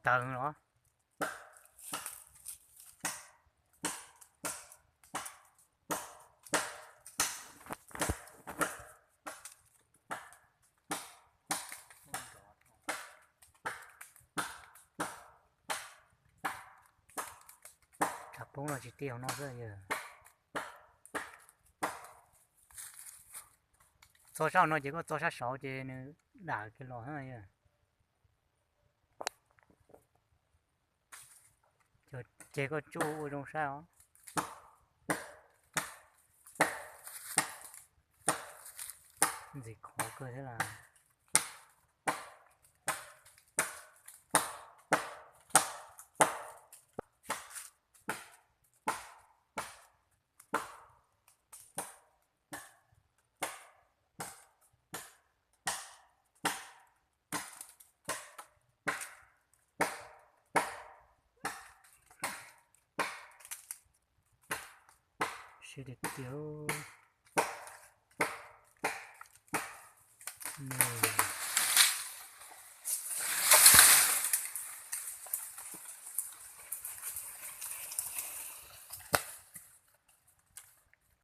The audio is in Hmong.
Taws los. Tshav poob no tsis tij hauv no xwb yog. Txog sab hauv no ces koj txog sab saud ces nws dam kiag los yog. Ces koj tsuj ua zoo saib os. Ntxim qhov kawg thiab las. Siab tiag tiag. Nws